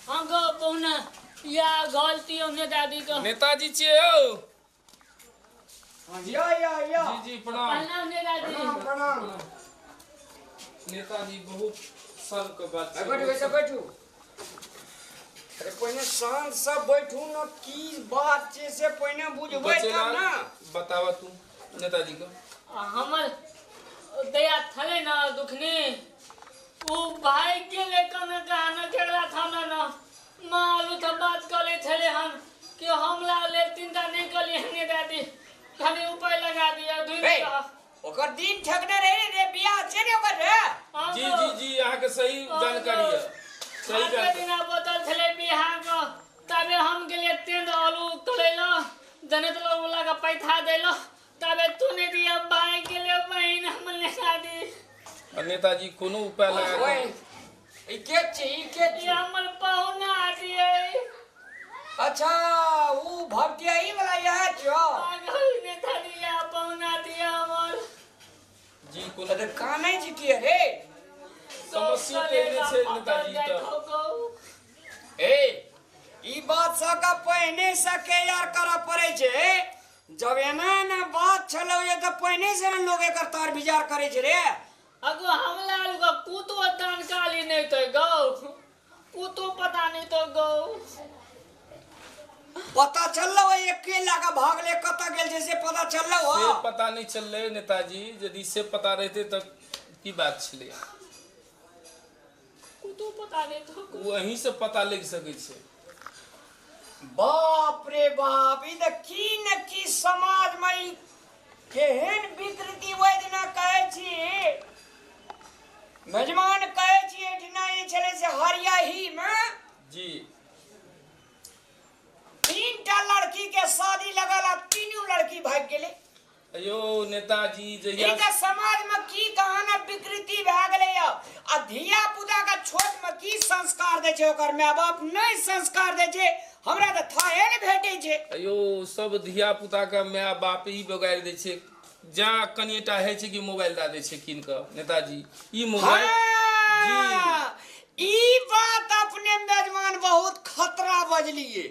हाँ गो पहुना या गलती हमने दादी को। नेताजी छियै यौ। या या या। जी जी प्रणाम। प्रणाम नेताजी। प्रणाम प्रणाम। नेताजी बहुत शर्म के बात छै। बैठू बैठू बैठू। अरे पहिने शांत से बैठू न, की बात छै से पहिने बुझबै तब न। बतावा तू नेताजी को। हमर दया थले न दुखनी उ भाई गेले कने कहाना केकरा थाना न मालू त बात करे छले हन कि हमला ले तीनटा नहीं कली हने दादी खाली उपाय लगा दिया धुई। ओकर दिन ठकने रहे रे, बियाह छै ने ओकर रे। जी जी जी अहाँ के सही जानकारी है, सही जानकारी। दिना बोतल छले बियाह के तबे हम गेलिए तेंद आलू तलेलो जनेत लोग वाला का पैसा देलो तबे तू नहीं दिया भाई गेले बहिन हम ले शादी। नेताजी कोनो उपाय लगा। ओए ई के छी, ई के छी? हमर पहुना दिए। अच्छा ऊ भवतिया ई वाला यह छो। नेताजी या पहुना दिया हमर। जी कोनो त कानै छी के रे? समस्या तेने छै नेताजी त। ए ई बात सबके पहिने से के यार करऽ पड़ै छै। जब एना एना बात छलौ ये त पहिने से ने लोग एकर तार विचार करै छै रे। अगो हमला लोग कुतो दान काली नहीं तो गौ कुतो पता नहीं तो गौ पता चललो अकेला का भागले कत गेल छै से पता चललो। से पता नहीं चलले नेताजी, यदि से पता रहते तब की बात छलै। कुतो पता नहीं तो वहीं से पता लग सकै छै। बाप रे बाप, ई त की न की समाज में केहन विकृति ओहि दिना कहै छी मेजमान कहै छी एहिठिना ई छलै से हरियाही में जी 3टा लड़की के शादी लगल आ तीनू लड़की भागि गेलै। अयो नेताजी जहिया ई त समाज में की कहाना विकृति भए गेलै आ धिया पुता के छोट में की संस्कार दै छै ओकर my बाप नहीं संस्कार दै छै, हमरा त थाहे ने भेटै छै। अयो सब धिया पुता के my बाप ही बगाड़ि दै छै, जा कनिटा होइ छै कि मोबाइल दऽ दै छै कीन कऽ। नेताजी ई मोबाइल जी ई बात अपने मेजमान बहुत खतरा बजलिए।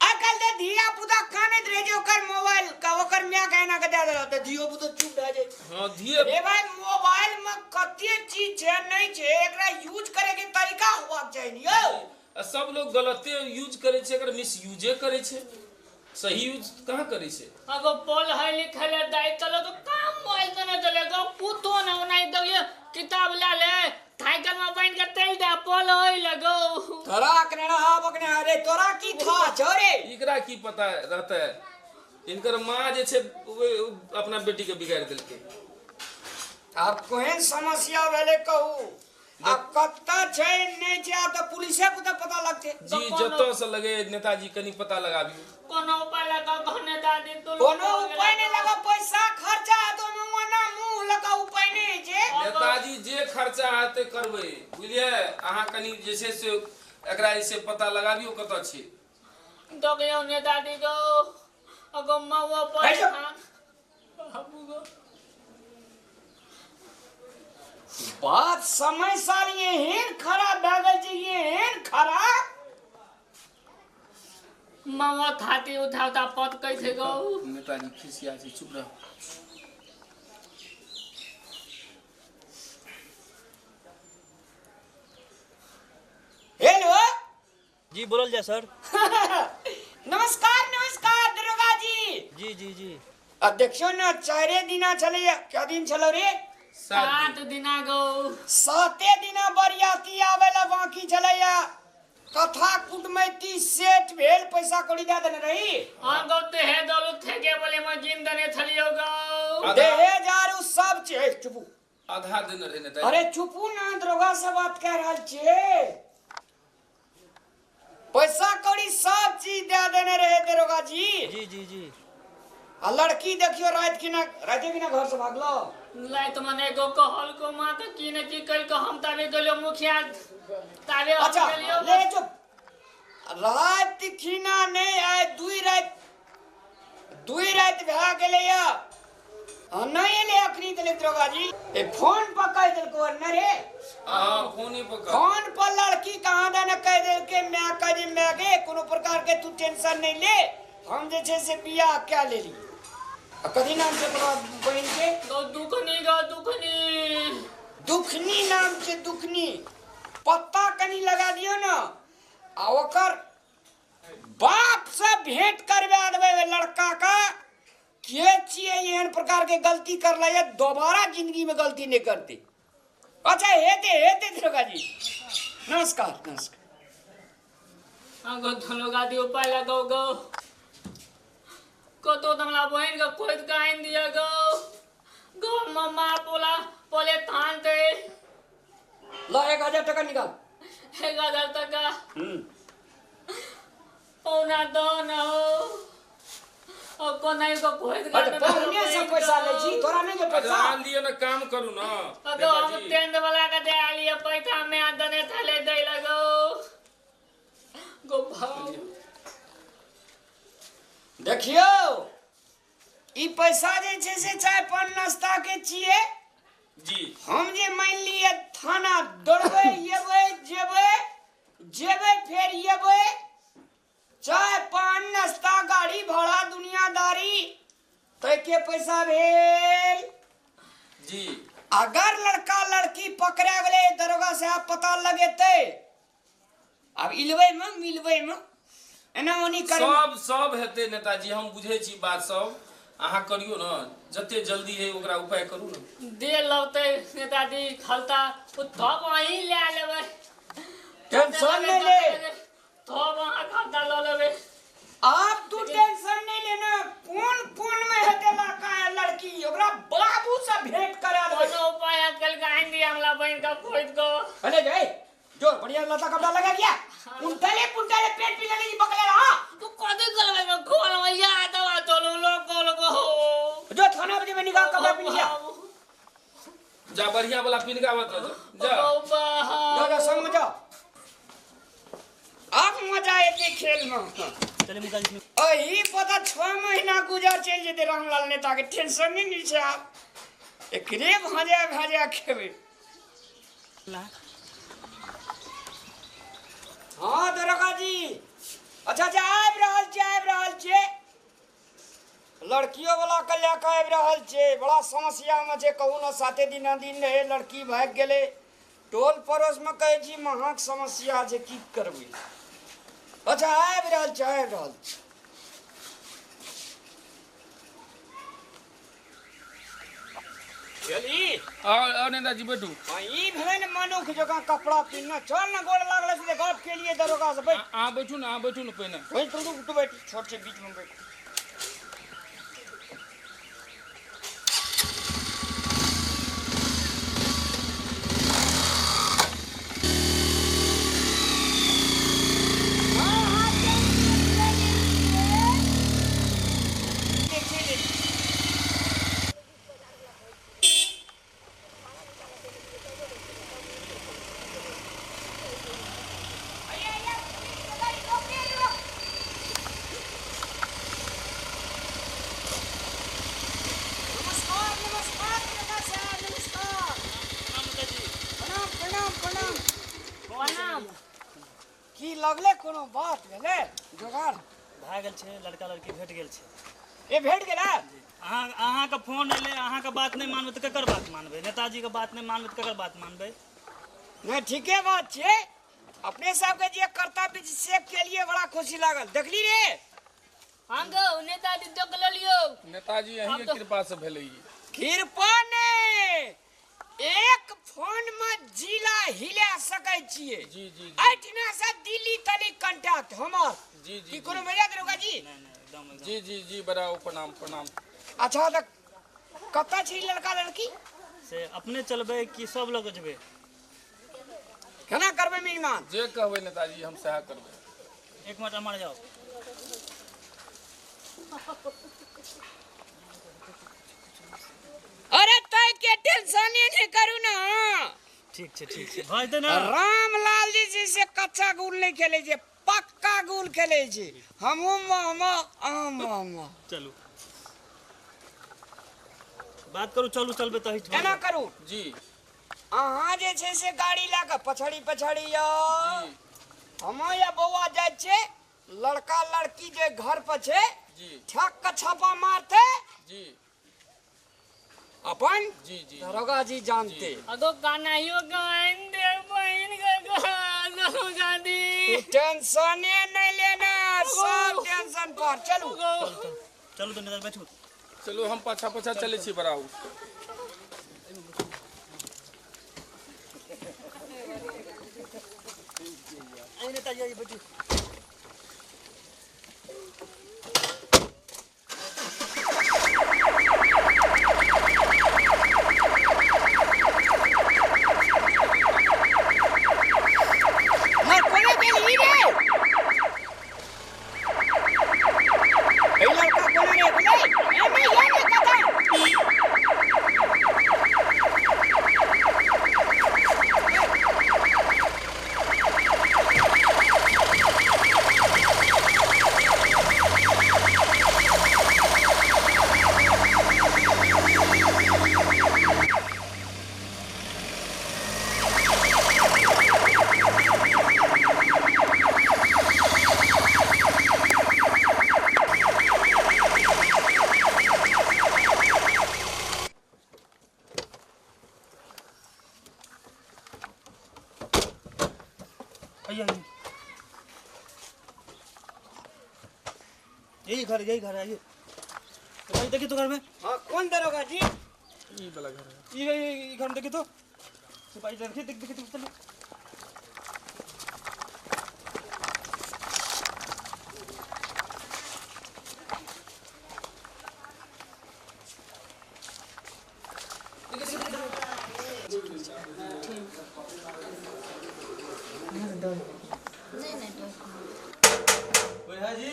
आजकल त धिया पुता कानैत रहे छै ओकर मोबाइल का ओकर my के एना के दए देलक त धियो पुता चुप भए जाइ छै। हां धिये रे भाई मोबाइल में कते चीज छै नहीं छै, एकरा यूज करे के तरीका होबाक चाही यौ। सब लोग गलते यूज करे छै, एकर मिसयूजे करे छै, सही यूज कहाँ करे छै। अगो पढ़ है लिखे ले दाई चलो तो काम मोबाइल तो नहीं चले गो पुतो न ओनाई दगिए किताब ले ले साइकिल में बैठ के तेल दे पढ़ होई लगो तोरा कने रहा बकने। अरे तोरा की था छौ रे? एकरा की पता रहता है, इनकर मां जे छै अपना बेटी के बिगाड़ देलकै। आब कोहन समस्या भेलै कहू, आ कत्ता छै नहीं छै आ त पुलिसे के पता लगते। जी जतऽ से लगे नेताजी कनी पता लगाबियौ। कोनो उपाय लगा नेताजी तो कोनो उपाय नहीं लगा, पैसा खर्चा तो मुंह ना मुंह लगा उपाय नहीं छै। नेताजी जे खर्चा हेतै करबै बुझलियै, अहाँ कनी जे छै से एकरा जे छै पता लगाबियौ कतऽ छै। दगियौ नेताजी गो अगो मावा पैसा बाबू गो। बात समय साल एहन खराब भए गेल छै, एहन खराब मामा थाती उठा उठा पत कैसे गो। नेताजी खिसिया छै, चुप रह। हेलो जी बोलल जाय सर। नमस्कार नमस्कार दरोगा जी। जी जी जी आ देखियो ना 4 दिना छलैया, क्या दिन छलो रे? 7 दिना गो। 7 दिना बरियाती आवेला बाकी छलैया, कथा कुटमैती सेट भेल, पैसा कौड़ी दे देने रही। हां गो देहे दलु ठेके बोले म जिन देने छलियो गो देहे जारू सब छै। चुपू आधा देने रहे नेताजी। अरे चुपू ना, दरोगा से बात कर रहल छे। पैसा कौड़ी सब चीज दे देने रहे दरोगा जी। जी जी जी आ लड़की देखियो रात की ना राते की ना घर से भागलो लाइत मने गो कहल को मां त की न की कल को हम ताबे गेलियो मुखिया ताबे हम अच्छा गेलियो। ले चुप रात खीना नहीं आए, दुई रात भए गेलैया नहीं एलै अखनी तले दरोगा जी। ए फोन पर कह देलको न रे? हां फोने पर फोन पर लड़की कहां दे न कह देलके My के जे my गे कोनो प्रकार के तू टेंशन नहीं ले, हम जे छै से बियाह कए लेली। आ कथी नाम छै तोरा बहिन के? गौ दुखनी, गौ दुखनी। दुखनी नाम छै दुखनी। पत्ता कनी लगा दियो ना, आ ओकर बाप से भेंट करवा देबै ओहि लड़का का के छियै एहन प्रकार के गलती करला ये दोबारा जिंदगी में गलती नहीं करती। अच्छा हेते हेते दरोगा जी, नमस्कार नमस्कार। हाँ गौ दरोगा जी उपाय लगाओ गौ, कतो तमला बहिन के खोज के आनि दिया गौ। गौ मम्मा बोला बोले थान दे। ला 1000 टका निकाल। 1000 टका? पौना दो न हो और कोना को खोज के अच्छा पौने से पैसा लै छी तोरा नहीं जे पैसा। अच्छा लियो ना, काम करू ना। तो हम टेंट वाला के दे आलिए पैसा में दने थले दे लगो गो भाव। देखियो ई पैसा जे छै से चाय पान नाश्ता के छियै जी। हम जे मान लिए थाना दौड़बै एबै जेबै जेबै फेर एबै, चाय पान नाश्ता गाड़ी भाड़ा दुनियादारी तै के पैसा भेल जी। अगर लड़का लड़की पकड़ा गेलै दरोगा साहब पता लगेतै, आब इलबै में मिलबै में एना ओनी कर सब सब हेतै नेताजी, हम बुझै छी बात सब। अहाँ करियो ना, जते जल्दी है ओकरा उपाय करू ना। दे लौते नेताजी खलता ओ तब अहीं ले लेबै, टेंशन नहीं ले, तब अहाँ खलता ल लेबै। आप तू टेंशन नहीं लेना, कोन कोन में हेतै लड़का लड़की ओकरा बाबू से भेंट करा देबै। कोनो उपाय आजकल के आनि दिया हमरा बहिन के खोज को। अरे जाए जो बढ़िया लता कपड़ा लगा गया उल्टले पुल्टले पेट भी लगे बकले रहा तू कथी करबै गो खोल भैया दवा चलू लोग खोल गो जो थाना बजे में निकाल कपड़ा पिन गया जा बढ़िया वाला पिन के आवत जा जा जा संग में जाओ। अब मजा एते खेल में। चले मुकाजी अही पता 6 महीना गुजर चल जेते रामलाल नेता के टेंशन नहीं छै आप एकरे भाजा भाजा खेबे। हाँ दरोगा जी, अच्छा अच्छा आबि रहल छै आबि रहल छै, लड़कियों वाला के लए कऽ आबि रहल छै। बड़ा समस्या में छै, कहू ने 7 दिन दिन रहे लड़की भागि गेलै। टोल पड़ोस में कहै छी महक समस्या छै, की करबै। अच्छा आबि रहल छै आबि रहल छै। चली और नेताजी बैठू। ई भेलै ने मनुख जकाँ कपड़ा पिन्हना। चल ने गोड़ लागल से गप के लिए दरोगा से बैठ। अहाँ बैठू ना, अहाँ बैठू ना पहिने। बैठ तू तू बैठ, छोट छै बीच में बैठ। की लगले कोनो बात भेलै जोगाड़ भए गेल छै, लड़का लड़की भेट गेल छै। ए भेट गेलै? अहाँ अहाँके फोन एलै, अहाँके बात नहि मानबै तऽ ककर बात मानबै? नेताजीके बात नहि मानबै तऽ ककर बात मानबै? नहि ठीके बात छै, अपने सबके जे कर्तव्य से केलिए बड़ा खुशी लागल। देखली रे? हाँ गौ नेताजी देख लेलियौ। नेताजी अहीं के कृपा से भेलै। कृपा नहि, एक फोन में जिला हिला सकै छियै। जी जी, एहिठिना से दिल्ली तलिक कंटैक्ट हमर। जी जी, की कोनो मजा दरोगा जी? नहि नहि एकदम जी जी जी, बड़ा प्रणाम प्रणाम। अच्छा तऽ कतऽ छै लड़का लड़की? से अपने चलबै कि सब लग जेबै? केना करबै मेजमान? जे कहबै नेताजी हम सएह करबै। एक मिनट अमर जाओ। अरे तय के टेंशन नहीं करू ना। ठीक छै ठीक छै भऽ जेतै ना। रामलाल जी छै से कच्चा गुल नहीं खेलै छै, पक्का गुल खेलै छै। हमहूँ मामा अहाँ मामा। चलू बात करू, चलू चलबै तऽ एना करू जी। अहाँ जे छै से गाड़ी लए कऽ पछाड़ी पछाड़ी आउ, हम या बौआ जाइ छै लड़का लड़की जे घर पर छै जी छक के छापा मारते जी अपन जी जी दरोगा जी जानते। अगो कानाइयो गाइन दे बहिन के दरोगा जी। तू टेंशन नहीं लेना, सब टेंशन पर। चलू चलू तो नेताजी बैठू। चलू हम पाछा पाछा चले छी बराऊ। आई नेताजी आई बैठू। मर कोने गेली रे? ए लड़का कोने रे गेलै? ए नहीं ये नहीं कथा। आइए आइए, यही घर, यही घर है। आइए तो भाई देखिए तो घर में। हां कौन दरोगा जी? ई वाला घर है। ये घर में देखिए तो सिपाही देखिए देख देखिए चलो। कोई है जी?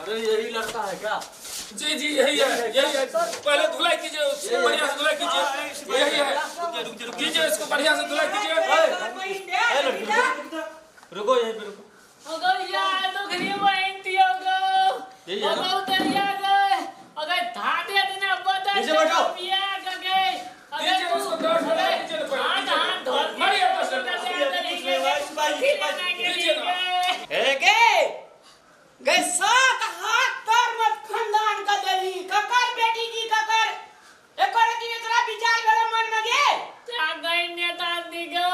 अरे यही लड़का है क्या? जी जी यही है, यही है। पहले धुलाई कीजिए उसको, बढ़िया से धुलाई कीजिए। यही है, कीजिए इसको बढ़िया से धुलाई कीजिए। रुको यहीं पे रुको। अगो यार दुखनी बहिन तियो गो। यही है ना? अगो दरिया गए अगर धादे दिना बदल नीचे बैठो। पिया गए अगर नीचे उसको दर्द हो रहा है, नीचे बैठो। हाथ हाथ धोल मारिए दस डंडा। नीचे ना। ए गे गए सात हाथ तर मत खानदान का देली ककर बेटी जी ककर एकर दिन तोरा विचार भेल मन में गे क्या गई नेता दी गो।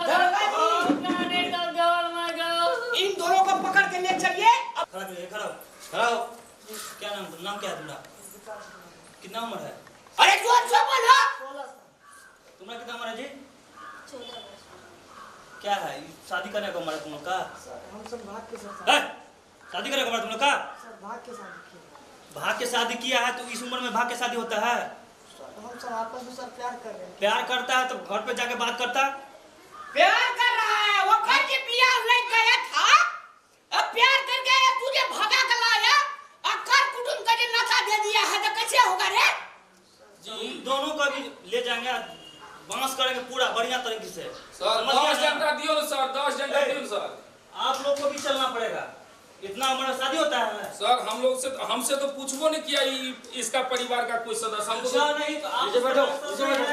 दरोगा जी। गाने तो गौर में गो। इन दोनों को पकड़ के ले चलिए। खड़ा हो, खड़ा हो, खड़ा हो। क्या नाम तुम, नाम क्या है तुम्हारा? कितना उम्र है? अरे जोर से बोलो। तुम्हारा कितना उम्र है जी? 14 वर्ष। क्या है शादी करने का उम्र है तुम लोग का? हम सब भाग के सर। शादी करने का उम्र तुम लोग का? सर भाग के शादी किया। भाग के शादी किया है तो इस उम्र में भाग के शादी होता है? हम सब आपस में सर प्यार कर रहे हैं। प्यार करता है तो घर पे जाके बात करता? प्यार कर रहा है वो घर के बियाह नहीं गया था, अब प्यार करके तुझे भगा के लाया और कर कुटुंब का जो नशा दे दिया है तो कैसे होगा रे? तुम दोनों का भी ले जाएंगे, बांस करेंगे पूरा बढ़िया तरीके से। सर 10 डंडा दियो ना सर, 10 डंडा दियो सर। आप लोग को भी चलना पड़ेगा, इतना उम्र में शादी होता है सर। हम लोग से हमसे तो पूछबो नहीं किया इसका परिवार का कोई सदस्य। हमको तो नहीं तो आप नीचे बैठो, नीचे बैठो।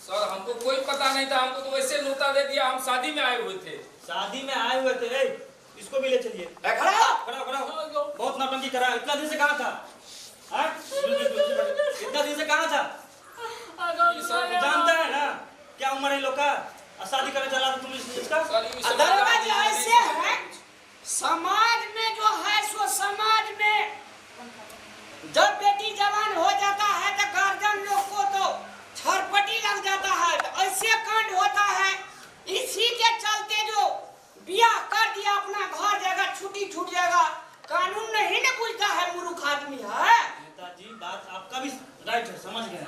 सर हमको कोई पता नहीं था, हमको तो वैसे नोता दे दिया, हम शादी में आए हुए थे। शादी में आए हुए थे। इसको भी ले चलिए। खड़ा हो, खड़ा खड़ा हो। बहुत नौटंकी करा, इतना दिन से कहाँ था? इतना दिन से कहाँ था? जानता है ना क्या उम्र है लोग का? शादी करने चला तो तुम इसका। दरोगा जी ऐसे है समाज में जो है सो समाज में जब बेटी जवान हो जाता है तो गार्जियन लोग को तो छरपटी लग जाता है, तो ऐसे कांड होता है। इसी के चलते जो ब्याह कर दिया अपना घर जाएगा, छुट्टी छूट जाएगा, कानून नहीं ना पूछता है मूर्ख आदमी है। नेताजी बात आपका भी राइट है, समझ गए।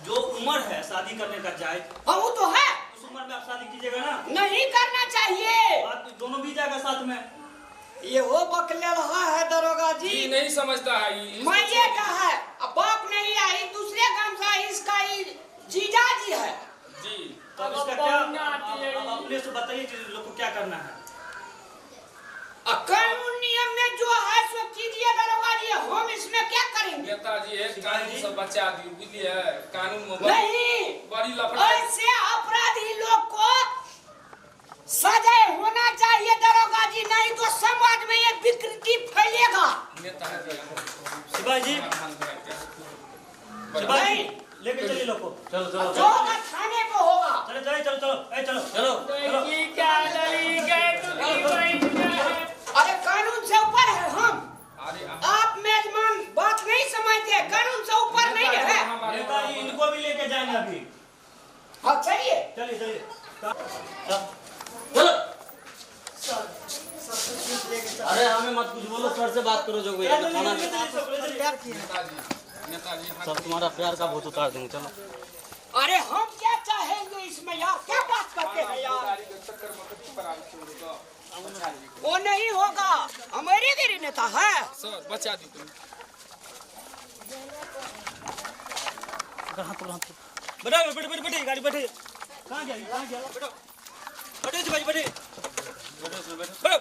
जो उम्र है शादी करने का जायज, हाँ वो तो है, उस उम्र में आप शादी कीजिएगा ना, नहीं करना चाहिए। बात दोनों भी जाएगा साथ में। ये वो बकले रहा है दरोगा जी, जी नहीं समझता है मैं ये का है, अब बाप नहीं आई दूसरे गांव से, इसका ही जीजा जी है जी। तो अब इसका क्या, अब अपने से बताइए लोग को क्या करना है। कानून नियम में जो है सो कीजिए दरोगा जी, हम इसमें क्या करेंगे? नेताजी नेताजी एक कानून से बचा दियो, बुझलिए? कानून में नहीं, बड़ी लफड़ा। ऐसे अपराधी लोग को सजा होना चाहिए दरोगा जी, नहीं तो समाज में ये विकृति फैलेगा। नेताजी, सिपाही जी, सिपाही लेके चलिए लोग को। चलो चलो, जो होगा थाने पे होगा। चलो चलो चलो चलो, ए चलो चलो चलो। की क्या लड़ी गए दुखनी बहन। अरे कानून से ऊपर है हम। अरे आप मेजबान बात नहीं समझते, कानून से ऊपर नहीं है। नेताजी इनको भी लेके जाएंगे अभी। हाँ चलिए चलिए चलिए। चलो। सर सब कुछ लेके चल। अरे हमें मत कुछ बोलो, सर से बात करो जो भी है थाना। प्यार किए। नेताजी, नेताजी सब तुम्हारा प्यार का भूत उतार देंगे। चलो। अरे हम क्या चाहेंगे इसमें यार, क्या बात करते हैं यार। वो नहीं होगा, हमारे गिरी नेता है। सर बचा दी तुम। बैठो बैठो बैठो बैठे, गाड़ी बैठे। कहाँ गया, कहाँ गया? बैठो बैठो सिपाही, बैठे बैठो बैठो बैठो।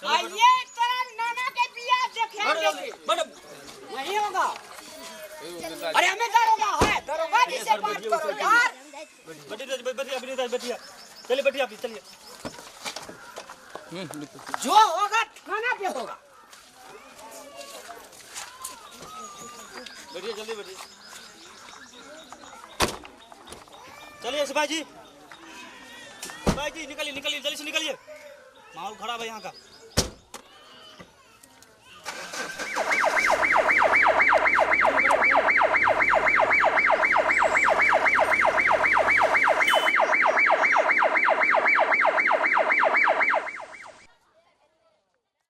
आइए तेरा नाना के बियाह देखेंगे। बैठो। नहीं होगा। अरे हमें दरोगा है, दरोगा जी से बात करो यार। बैठिए बैठिए अभी, बैठिए चलिए, बैठिए आप, चलिए। जो होगा थाना पे होगा। बैठिए जल्दी बैठिए। चलिए सिपाही जी, सिपाही जी निकलिए निकलिए, जल्दी से निकलिए, माहौल खराब है यहाँ का।